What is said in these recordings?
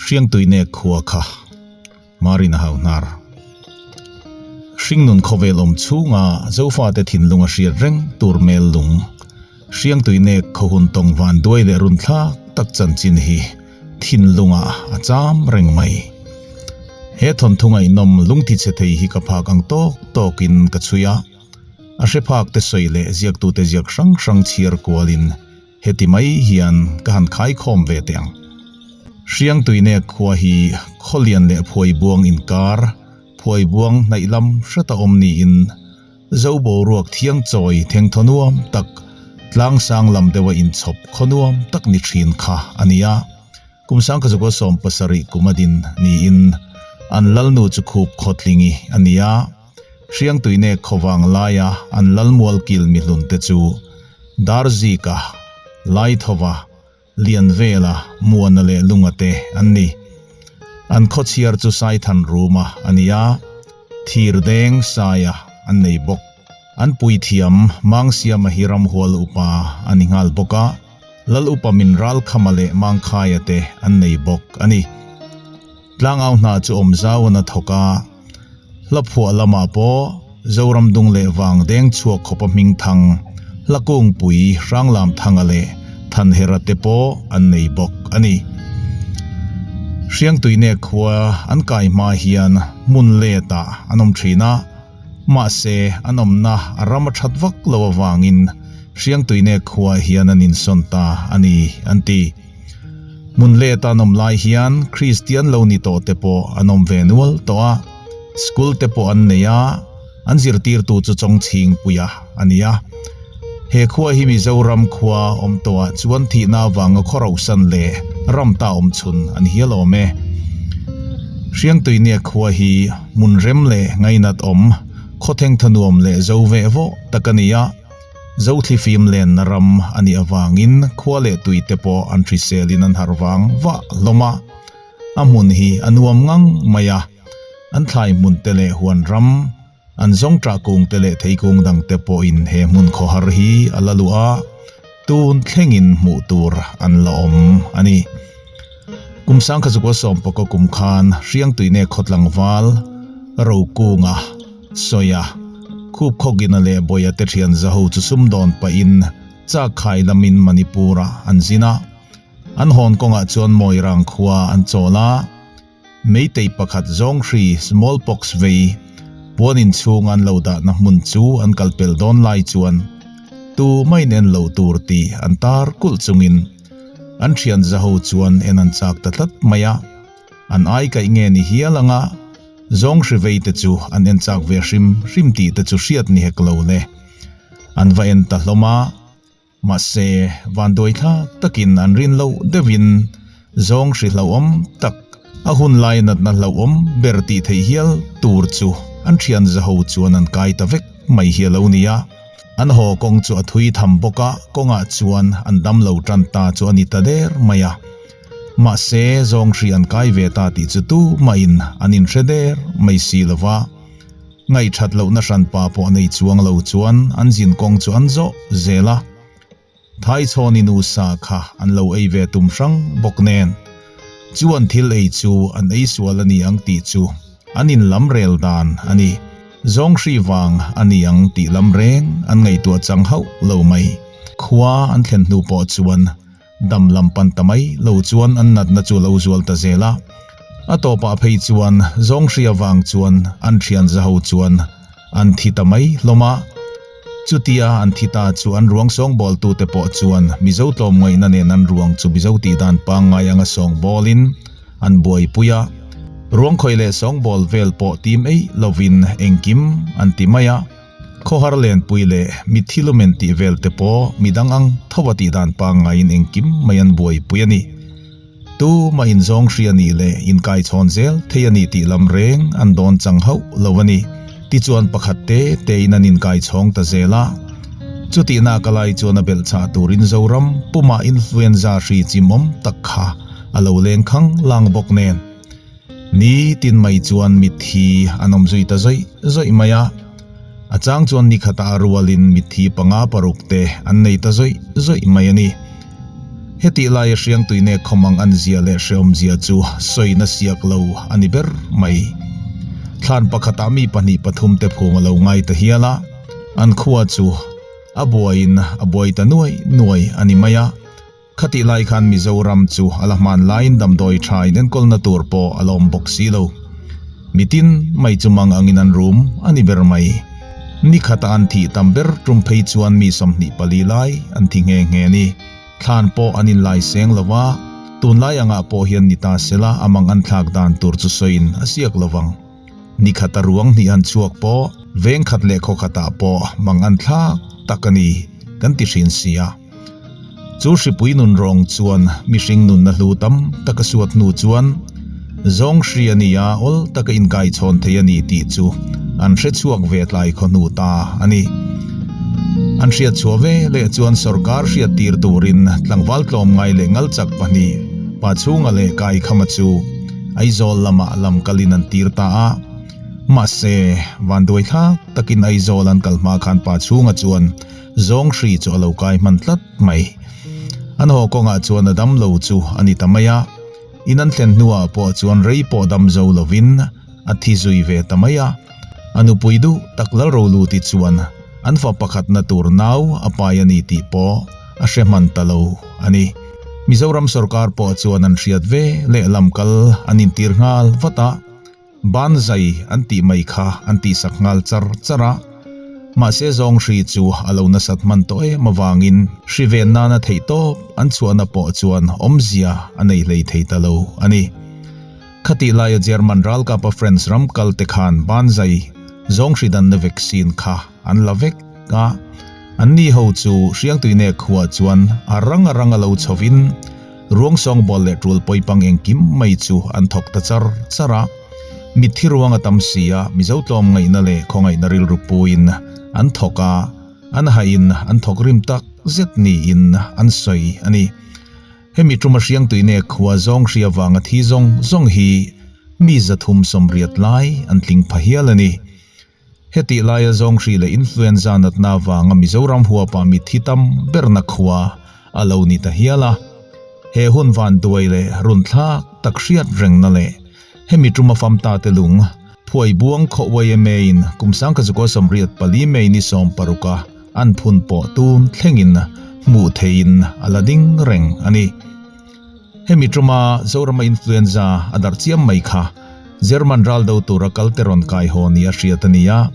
Hriangtuine khua kha Marina hau hnar. Hringnun khawvel awm chhunga Zofate thinlung a hriat reng tur mel lung. Hriangtuine khaw hun tawng van duai leh run thlak tak chanchin hi thinlungah a cham reng mai. He thawnthu ngaihnawm lungthi chhe thei hi ka phak ang tawk tawkin ka chhui a. A hre phak te sawi leh ziaktute ziak hrang hrang chhiar kualin Heti mai hian ka han khaikhawm ve teh ang. Hriangtuine khua hi Khawlian leh Phuaibuang inkar, Phuaibuang hnaih lam hreta awm niin Zo boruak thiang chawi thengthaw nuam tak, tlangsang lam deuha inchhawp khaw nuam tak ni thin kha a ni a. Kum sangkhazuka 70 kum a din niin an lalnu chu khup khawtlingi a ni a. Hriangtuine khawvang laia an lalmual kil mihlun te chu Darzika, Laithova, Lianvela, Muana leh Lunga te an ni. An khawchhiar chu Saithan Ruma a ni a, Thirdeng Saia an nei bawk. An puithiam Mangsiama hi ramhual upa a ni nghal bawk a, Lal upa min Ralkhama leh Mangkhaia te an nei bawk a ni. Tlangau hna chu awm zau an a thawk a, hla phuah lamah pawh Zoram dung leh vang deng chhuak khawpa hming thang hla kungpui Hranglam Thanga leh Thanhera te pawh an nei bawk a ni. Hriangtuine khua an kai hma hian hmun letah an awm thin a, mahse an awmna a ram a that vak lo avangin Hriangtuine khua hian an insawn ta a ni an ti. Hmun let an awm lai hian Kristian lo ni tawh te pawh an awm ve nual tawh a, school te pawh an nei a, an zirtirtu chu Chawngchhingpuia a ni a. He khua hi Mizoram khua awm tawhah chuan thihna avanga khaw rauhsan leh ram ta awm chhun an hial awm e. Hriangtuinia khua hi hmun rem leh ngainat awm, khawtheng thanuam leh zo veh vawh tak a ni a. Zothli fim lenna ram a nih avangin khua leh tui te pawh an hriselin an harh vang vah hlawm a. A hmun hi a nuam ngang mai a, an thlai hmun te leh huan ram, an zawngṭah kung te leh theikung dang te pawhin he hmun khawhar hi a la luh a, tun thlengin hmuh tur an la awm a ni. Kum sangkhazuka sawmpaka kum khan Hriangtuine khaw tlangval Rokunga, Sawia, Khup khawkina leh Bawia te thian zaho chu sumdawn pahin chak khai lamin Manipur-ah an zin a. An hawn kawngah chuan Mawirang khua an chawl a. Meitei pakhat zawnghri, smallpox, vei puan inchhung an lo dahna hmun chu an kal pel dawn lai chuan tu main en lo tur tih an tar kulh chungin an thian zaho chuan en an chak ta tlat mai a. An ai kaih nge ni hial anga Zawng hri vei te chu an en chak ve hrim hrim tih te chu hriat ni hek lo le. An va en ta hlawm a, mahse vanduai thlak takin an rin loh deuhin zawng hri hlauhawm tak, a hun lai natna hlauhawm ber tih theih hial tur chu an thian zaho chuan an kai ta vek mai hi a lo ni a. An haw kawng chu a thui tham bawk a, kawngah chuan an dam lo tan ta chu a ni ta der mai a. Mahse, zawng hri an kai ve ta tih chu tu mahin an inhre der mai si lo va. Ngaihthat lohna hranpa pawh nei chuang lo chuan an zin kawng chu an zawh zel a. Thaichhawni nu sa kha an lo ei ve tum hrang bawk nen, chu an thil ei chu an ei sual a ni ang tih chu an inlam rel dan a ni. Zawng hri vang a ni ang tih lam reng an ngaihtuah chang hauh lo mai. Khua an thlen hnu pawh chuan Dam lam pan ta mai lo chuan an natna chu lo zual ta zel a. A tawpah phei chuan Zawnghria vang chuan an thian zaho chuan an thi ta mai hlawm a. Chutia an thi ta chu an ruang sawngbawltute pawh chuan Mizo tlawmngaihna nen an ruang chu Mizo tihdan pangngai anga sawngbawlin an buaipui a. Ruang khawih leh sawngbawl vel pawh tim eih lovin engkim an ti mai a. Khawhar lenpui leh mitthi lumen tih vel te pawh midang ang tho a tih dan pangngaiin engkim mai an buaipui a ni. Tu mah inzawng hri a nih leh inkaichhawn zel thei a ni tih lam reng an dawn chang hauh lo a ni. Tichuan pakhat te tein an inkaichhawng ta zel a. Chutihna ka lai chuan a belh chah turin Zoram pumah influenza hri chimawm tak kha a lo leng khang lang bawk nen. Ni tin mai chuan mitthi an awm zui ta zawih zawih mai a, a chang chuan ni khatah a rualin mitthi panga paruk te an nei ta zawih zawih mai a ni. Hetih laia Hriangtuinek khawmang an zia leh hrehawmzia chu sawina siak lo a ni ber mai. Thlan pakhatah mi pahnih pathum te phum a lo ngai ta hial a, an khua chu a buaiin a buai ta nuai nuai a ni mai a. Khatih lai khan Mizoram chu a la hman laiin damdawi tha in enkawlna tur pawh a la awm bawk si lo. Mitin mai chu mang angin an rum a ni ber mai. Ni khata an thih tam ber tum phei chuan mi 24 lai an thi nghe nghe a ni. Thlan pawh an inlai seng lo va, tunlai angah pawh hian ni ta sela a mang an thlak dan tur chu sawiin a siak lo vang. Ni khata ruang hnih han chhuak pawh veng khat leh khaw khatah pawh mang an thlak tak a ni kan ti hrin si a. Chu hripui nun rawng chuan mihring nunna hlu tam tak a suat hnu chuan zawng hri a ni a, awl taka inkaichhawn thei a ni tih chu an hre chhuak ve tlai khaw hnu ta a ni. An hriat chhuah ve leh chuan sorkar hriat tir turin tlangval tlawmngai leh ngalchak pahnih Pa Chhunga leh Kaikhama chu Aizawl lamah lam kalin an tir ta a. Mahse, vanduai thlak takin Aizawl an kal hma khan Pa Chhunga chuan Zawng hri chu a lo kai hman tlat mai. An haw kawngah chuan a dam lo chu a ni ta mai a. In an thlen hnuah pawh chuan rei pawh dam zo lovin a thi zui ve ta mai a. A nupui duh tak Lalroluti chuan an fa pakhatna tur nau a pai a ni tih pawh a hre hman ta lo a ni. Mizoram sorkar pawh chuan an hriat ve leh lam kal an intir nghal vat a. Ban zai an tih mai kha an tihsak nghal char char a, mahse zawng hri chu a lo nasat hman tawh em avangin hri ven nana theih tawp an chhuahna pawh chuan awmzia a nei hlei thei ta lo a ni. Khatih laia German ralkapa France ram kal te khan ban zai zawng hri danna vaccine kha an la vek a, anni ho chu Hriangtuine khuaah chuan a rang a rang a lo chhovin, Ruang sawngbawl leh tul pawipang engkim mai chu an thawk ta char char a. Mitthi ruang a tam si a, Mizo tlawmngaihna leh khawngaihna rilru puiin an thawk a, an hahin an thawk rim tak zet niin an sawi a ni. Hemi tuma Hriangtuine khua zawng hria vanga thi zawng zawng hi mi 380 lai an tling pha hial a ni. Hetih laia zawnghri leh influenza natna avanga Mizoram huapa mitthi tam berna khua a lo ni ta hial a. He hun vanduai leh runthlak tak hriat rengna leh hemi tuma famta te lung phuai buang khaw YMA in kum 1984 May ni 16 a an phun pawh tun thlengin hmuh theihin a la ding reng a ni. Hemi tuma Zorama influenza a darh chiam mai kha German ral do tura kal te rawn kai haw ni a hriat a ni a.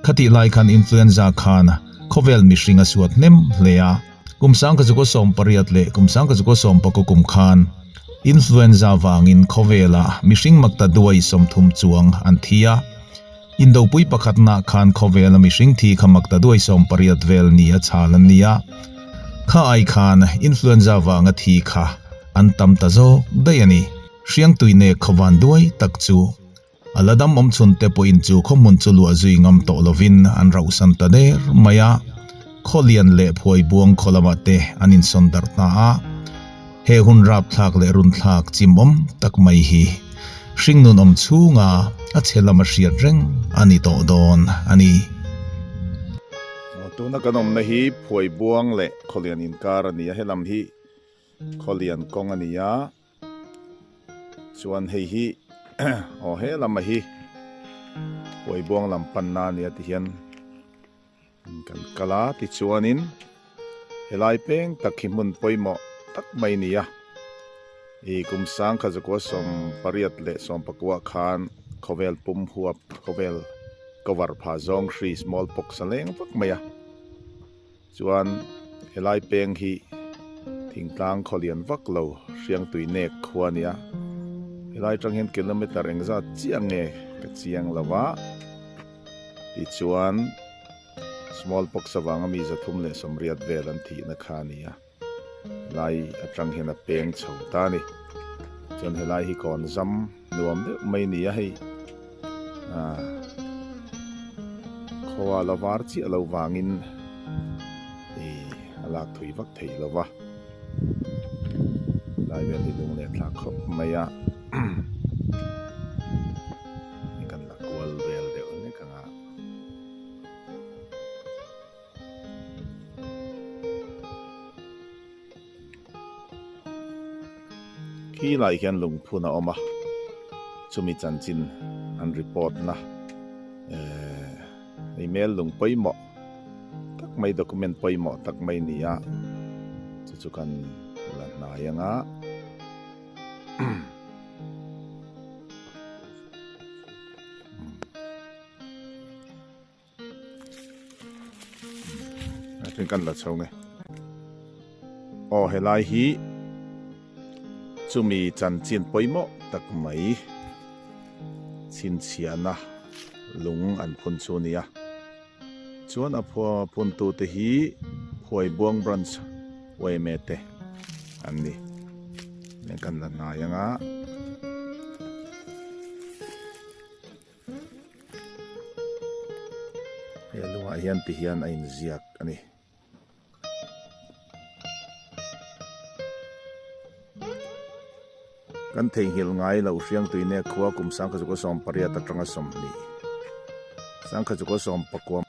Khatih lai khan influenza khan khawvel mihring a suat hnem hle a. Kum 1918 leh kum 1919 kum khan influenza vangin khawvela mihring makta duai 30 chuang an thi a. Indopui pakhatna khan khawvela mihring thi kha makta duai 80 vel ni a chhal an ni a. Kha ai khan influenza vanga thi kha an tam ta zawk daih a ni. Hriangtuine khawvan duai tak chu a la dam awm chhun te pawhin chu khawhmun chu luah zui ngam tawh lovin an rauhsan ta der mai a. Khawlian leh phuai buang khaw lamah te an insawn darh ta a. He hun rapthlak leh runthlak chimawm tak mai hi hringnun awm chhunga a chhe lama hriat reng a ni tawh dawn a ni. Tuna kan awmna hi phuai buang leh khawlian inkar a ni a, helam hi khawlian kawng a ni a. Chuan hei hi aw he lama hi phuai buang lam panna a ni a tihian kan kal a tichuanin helai peng tak hi hmun pawimawh tak mai a ni a ih kum 1986 khan khawvel pum huap khawvel cover pha zawng hri small pox a leng vak mai a. Chuan helai peng hi thingtlang khawlian vak lo Hriangtui nek khua a nia. Helai atang hian kilometer engzat chiah nge ka chiang lo va. Tichuan small pox avanga mi 380 vel an thihna kha a ni a. Helai atang hian a peng chho ta a ni. Chuan helai hi kawn zam nuam deuh mai a ni a hei. Ah khawa la var chiah lo vangin ih a lak thui vak thei lo va lai vel hi lung leh thlak khawp mai a kan la kual vel deuh hlek ang a. Khi laiah hian lungphun a awm a, chumi chanchin an report na ehh email lung pawimawh tak mai document pawimawh tak mai a ni a, chu chu kan la hnai ang a. A then kan la chho nge aw helai hi chumi chanchin pawimawh tak mai chhinchhiahna lung an phun chu a ni a chuan a phun tute hi Phuaibuang branch yma te an ni kan la hnai ang a. He lungah hian ti hian a inziak a ni. Kan theihnghilh ngai lo Hriangtuine khua kum 1918 atanga 20 1914.